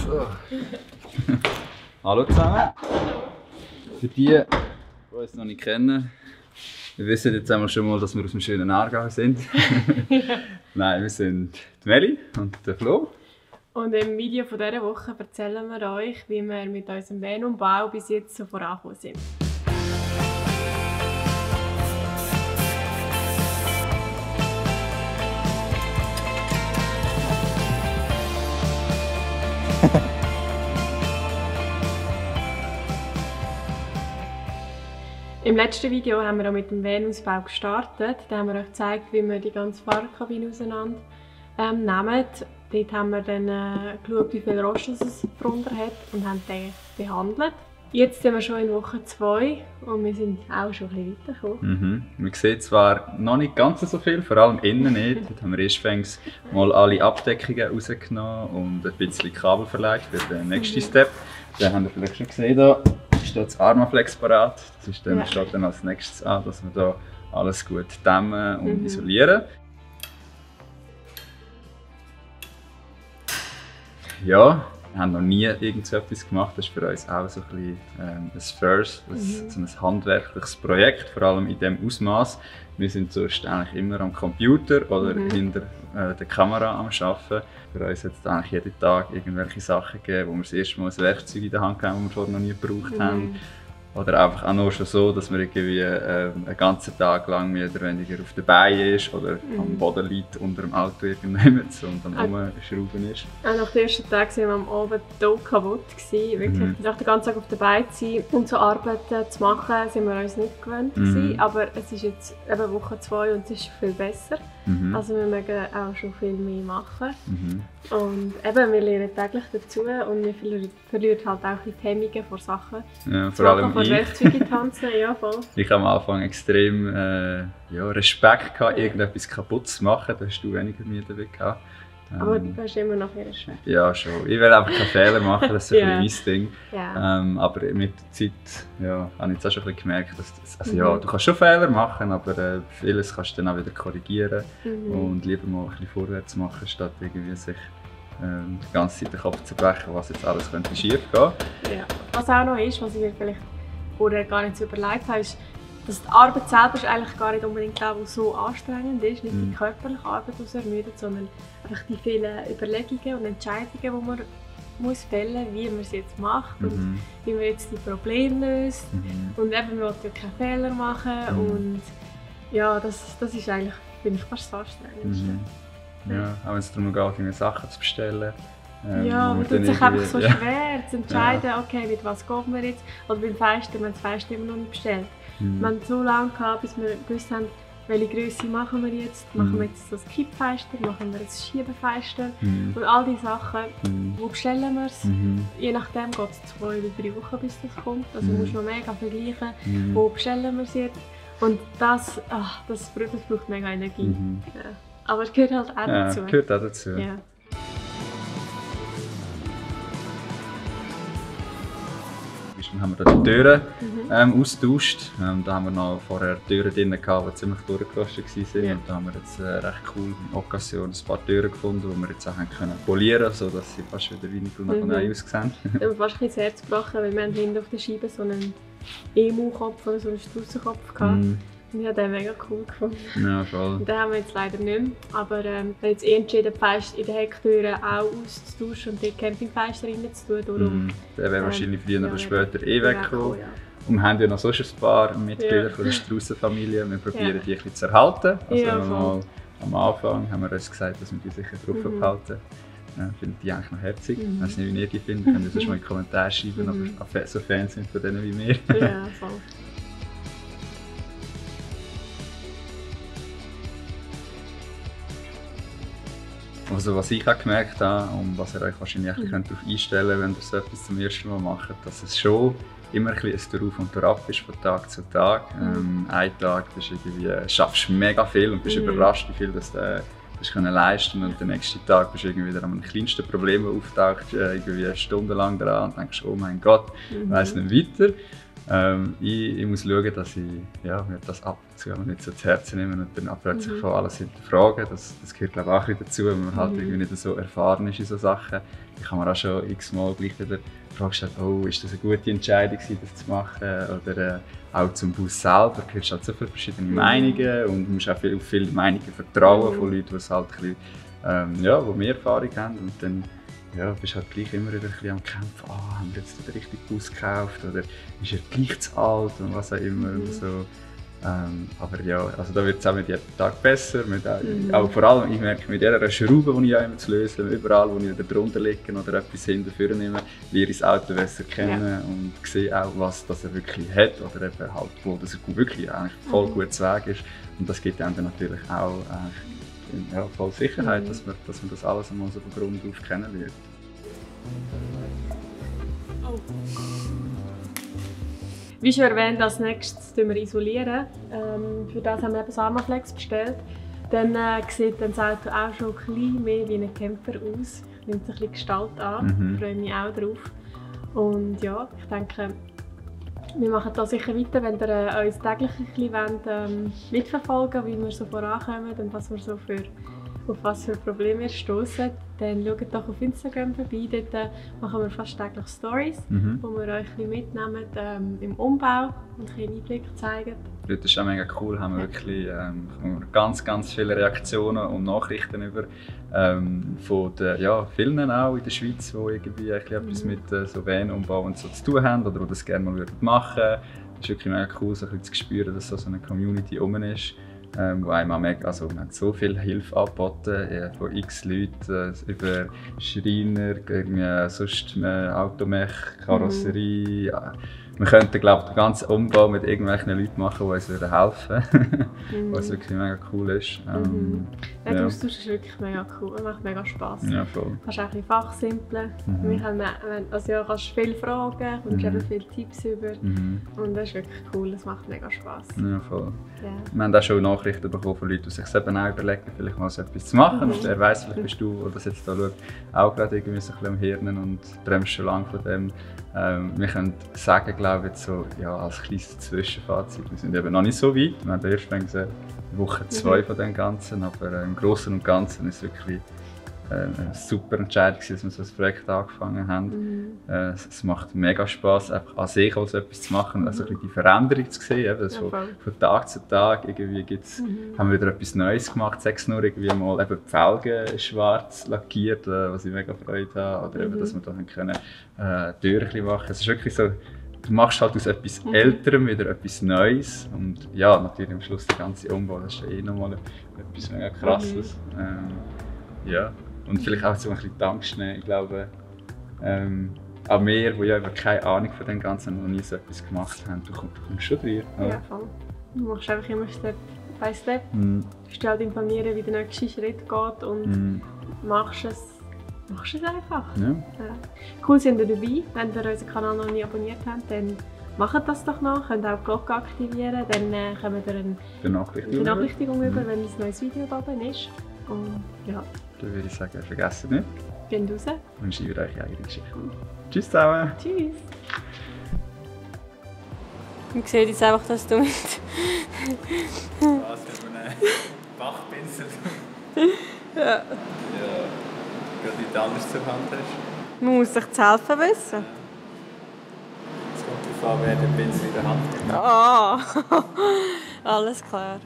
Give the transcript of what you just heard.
So. Hallo zusammen. Für die, die uns noch nicht kennen, wir wissen jetzt einmal schon mal, dass wir aus dem schönen Aargau sind. Nein, wir sind die Meli und der Flo. Und im Video von dieser Woche erzählen wir euch, wie wir mit unserem Van-Umbau bis jetzt so vorangekommen sind. Im letzten Video haben wir auch mit dem Van-Ausbau gestartet. Da haben wir euch gezeigt, wie wir die ganze Fahrerkabine auseinander nehmen. Dort haben wir dann geschaut, wie viel Rost es darunter hat und haben den behandelt. Jetzt sind wir schon in Woche 2 und wir sind auch schon ein bisschen weitergekommen. Man sieht zwar noch nicht ganz so viel, vor allem innen nicht. Dort haben wir erst mal alle Abdeckungen rausgenommen und ein bisschen Kabel verlegt für den nächsten Step. Den habt ihr vielleicht schon gesehen. Da steht das Armaflex parat. Das ist dann, steht dann als nächstes an, dass wir da alles gut dämmen und isolieren. Ja, wir haben noch nie irgendetwas gemacht. Das ist für uns auch so ein First, so ein handwerkliches Projekt, vor allem in diesem Ausmaß. Wir sind sonst eigentlich immer am Computer oder hinter der Kamera am Arbeiten. Für uns hat es eigentlich jeden Tag irgendwelche Sachen gegeben, wo wir das erste Mal ein Werkzeug in der Hand haben, das wir vorher noch nie gebraucht haben. Oder einfach auch nur schon so, dass man irgendwie einen ganzen Tag lang mehr oder weniger auf der Beine ist oder am Boden liegt unter dem Auto irgendjemand und am Rumschrauben ist. Auch nach dem ersten Tag waren wir am Abend tot kaputt. Wirklich. Nach den ganzen Tag auf der Beine zu sein und so Arbeiten zu machen, sind wir uns nicht gewöhnt. Aber es ist jetzt eben Woche 2 und es ist viel besser. Also wir mögen auch schon viel mehr machen. Und eben, wir lernen täglich dazu und wir verlieren halt auch die Hemmungen vor Sachen. Ja, vor allem ich. Werkzeuge tanzen, ja voll. Ich habe am Anfang extrem Respekt gehabt, irgendetwas kaputt zu machen. Da hast du weniger Mühe damit gehabt. Aber du hast immer noch viel Respekt. Ja, schon. Ich will einfach keine Fehler machen, das ist ein bisschen mein Ding. Ja. Aber mit der Zeit habe ich jetzt auch schon ein bisschen gemerkt, dass ja, du kannst schon Fehler machen, aber vieles kannst du dann auch wieder korrigieren und lieber mal ein bisschen vorwärts machen, statt irgendwie sich die ganze Zeit den Kopf zu brechen, was jetzt alles könnte schief gehen. Ja. Was auch noch ist, was ich mir vielleicht vorher gar nicht so überlegt habe, ist, dass die Arbeit selber ist eigentlich gar nicht unbedingt so anstrengend ist, nicht die körperliche Arbeit, die ermüdet, sondern einfach die vielen Überlegungen und Entscheidungen, die man muss fällen muss, wie man es jetzt macht und wie man jetzt die Probleme löst. Und eben, man will ja keine Fehler machen und ja, das ist eigentlich, finde ich, fast das Anstrengendste. Ja, auch wenn es darum geht, Sachen zu bestellen. Ja, man tut sich einfach so schwer zu entscheiden, okay, mit was geht man jetzt. Oder beim Feister, wir haben das Feister immer noch nicht bestellt. Wir haben so lange gehabt, bis wir gewusst haben, welche Größe machen wir jetzt. Machen wir jetzt das Kippfeister, machen wir jetzt das Schiebefeister und all diese Sachen. Wo bestellen wir es? Je nachdem geht es 2 oder 3 Wochen, bis das kommt. Also muss man mega vergleichen, wo bestellen wir es jetzt. Und das braucht mega Energie. Ja. Aber es gehört halt auch dazu. Ja, gehört auch dazu. Ja. Dann haben wir da die Türen austauscht. Da haben wir noch vorher Türen drin gehabt, die ziemlich durchgerostet waren. Und da haben wir jetzt recht cool in Occasion ein paar Türen gefunden, die wir jetzt auch polieren können, sodass sie fast wieder wie von neu aussehen. Wir haben fast ein bisschen das Herz gebrochen, weil wir haben hinten auf der Scheibe so einen Emu-Kopf oder so einen Strussenkopf gehabt. Und ich habe den mega cool gefunden. Ja, voll. Den haben wir jetzt leider nicht mehr. Aber wir haben jetzt entschieden, die Fenster in den Hecktüren auch auszutauschen und die Campingfenster rein zu tun. Der wäre wahrscheinlich früher oder später weggekommen. Ja. Und wir haben ja noch sonst ein paar Mitglieder von der Strussenfamilie. Wir probieren die ein bisschen zu erhalten. Also mal am Anfang haben wir uns gesagt, dass wir die sicher drauf abhalten. Ich finde die eigentlich noch herzig. Ich weiß nicht, wie ihr die findet. Könnt ihr das mal in die Kommentare schreiben, ob ihr so Fans sind von denen wie wir. Ja, voll. Also was ich auch gemerkt habe und was ihr euch wahrscheinlich darauf einstellen könnt, wenn ihr so etwas zum ersten Mal macht, dass es schon immer ein Drauf und Drauf ist von Tag zu Tag. Einen Tag schaffst du mega viel und bist überrascht, wie viel das du leisten kannst. Und den nächsten Tag bist du irgendwie wieder am kleinsten Problem, das auftaucht, irgendwie stundenlang dran und denkst, oh mein Gott, ich weiss nicht weiter. Ich muss schauen, dass ich mir das ab und zu nicht so zu Herzen nehme und dann plötzlich von alles hinterfragen. Das gehört glaube ich auch ein bisschen dazu, wenn man halt irgendwie nicht so erfahren ist in so Sachen. Ich habe mir auch schon x-mal gleich wieder die Frage gestellt, oh, ist das eine gute Entscheidung gewesen, das zu machen? Oder auch zum Bus selber hörst du halt so viele verschiedene Meinungen und du musst auch auf viele Meinungen vertrauen von Leuten, die es halt ein bisschen, die mehr Erfahrung haben. Und dann bist du halt gleich immer wieder ein bisschen am Kämpfen, haben wir jetzt den richtigen Bus gekauft oder ist er gleich zu alt und was auch immer. So. Aber ja, also da wird es auch mit jedem Tag besser. Auch vor allem, ich merke mit jeder Schraube, die ich immer zu lösen, überall, wo ich wieder drunter liege oder etwas hinterher nehme, lerne ich das Auto besser kennen und sehe auch, was das er wirklich hat oder eben halt, wo das wirklich eigentlich voll gut Weg ist. Und das gibt einem dann natürlich auch voll Sicherheit, dass man das alles einmal so von Grund auf kennenlernt. Oh. Wie schon erwähnt, als nächstes isolieren. Für das haben wir eben das Armaflex bestellt. Dann sieht das Auto auch schon ein bisschen mehr wie ein Camper aus. Nimmt sich ein bisschen Gestalt an. Ich freue mich auch drauf. Und ja, ich denke, wir machen da sicher weiter, wenn ihr uns täglich ein bisschen mitverfolgen wollt, wie wir so vorankommen und was wir so auf was für Probleme wir stoßen, dann schaut doch auf Instagram vorbei. Dort machen wir fast täglich Stories, wo wir euch ein bisschen mitnehmen im Umbau und ein bisschen Einblick zeigen. Das ist auch mega cool, haben wir wirklich ganz, ganz viele Reaktionen und Nachrichten über von den vielen auch in der Schweiz, die irgendwie etwas mit so Van-Umbau und so zu tun haben oder die das gerne mal machen würden. Es ist wirklich mega cool, so ein bisschen zu spüren, dass so eine Community rum ist. Wo einem auch mega, also wir haben so viel Hilfe angeboten, von x Leuten, über Schreiner, sonst Automech, Karosserie. Wir könnten, glaube ich, den ganzen Umbau mit irgendwelchen Leuten machen, die uns helfen würden, was wirklich mega cool ist. Der Austausch ist wirklich mega cool, macht mega Spass. Ja, voll. Du kannst auch ein bisschen fachsimpeln. Kannst viel fragen, kommst eben viele Tipps über. Und das ist wirklich cool, das macht mega Spass. Ja, voll. Yeah. Wir haben auch schon Nachrichten bekommen von Leuten, die sich eben auch überlegen, vielleicht mal so etwas zu machen. Und wer weiss, vielleicht bist du, der das jetzt hier schaut, auch gerade irgendwie so ein bisschen am Hirnen und träumst schon lange von dem. Wir können sagen, glaube ich, so, als kleines Zwischenfazit, wir sind eben noch nicht so weit. Wir haben erst gesehen, Woche 2 von dem Ganzen, aber im Großen und Ganzen ist es wirklich eine super Entscheidung, dass wir so ein Projekt angefangen haben. Es macht mega Spass, einfach an sich so etwas zu machen, also die Veränderung zu sehen. Eben, von Tag zu Tag irgendwie haben wir wieder etwas Neues gemacht, sei es nur irgendwie mal eben die Felgen schwarz lackiert, was ich mega Freude habe, oder eben, dass wir da können Türchen machen. Es ist wirklich so, du machst halt aus etwas Älterem wieder etwas Neues und ja, natürlich am Schluss der ganze Umbau, das ist ja nochmal etwas mega Krasses. Und vielleicht auch so ein bisschen Dankschnee, ich glaube, an mir, die ja keine Ahnung von dem Ganzen noch nie so etwas gemacht haben, du kommst schon rein. Ja, voll. Du machst einfach immer Step by Step. Du musst halt informieren, wie der nächste Schritt geht und machst es einfach. Ja. Cool, sind ihr dabei. Wenn ihr unseren Kanal noch nie abonniert habt, dann macht das doch noch. Könnt auch die Glocke aktivieren, dann kommt ihr eine Benachrichtigung über, wenn ein neues Video da oben ist. Und ja. Dann würde ich sagen, vergesst nicht. Geht raus. Und schreibt euch eigene Geschichte. Tschüss zusammen. Tschüss. Man sieht jetzt einfach, dass du mit... Was, wenn man einen Bachpinsel ja. Gerade nicht anders zur Hand hast. Man muss sich zu helfen wissen. Es kommt darauf an, wer den Pinsel in der Hand hat. Ah, alles klar.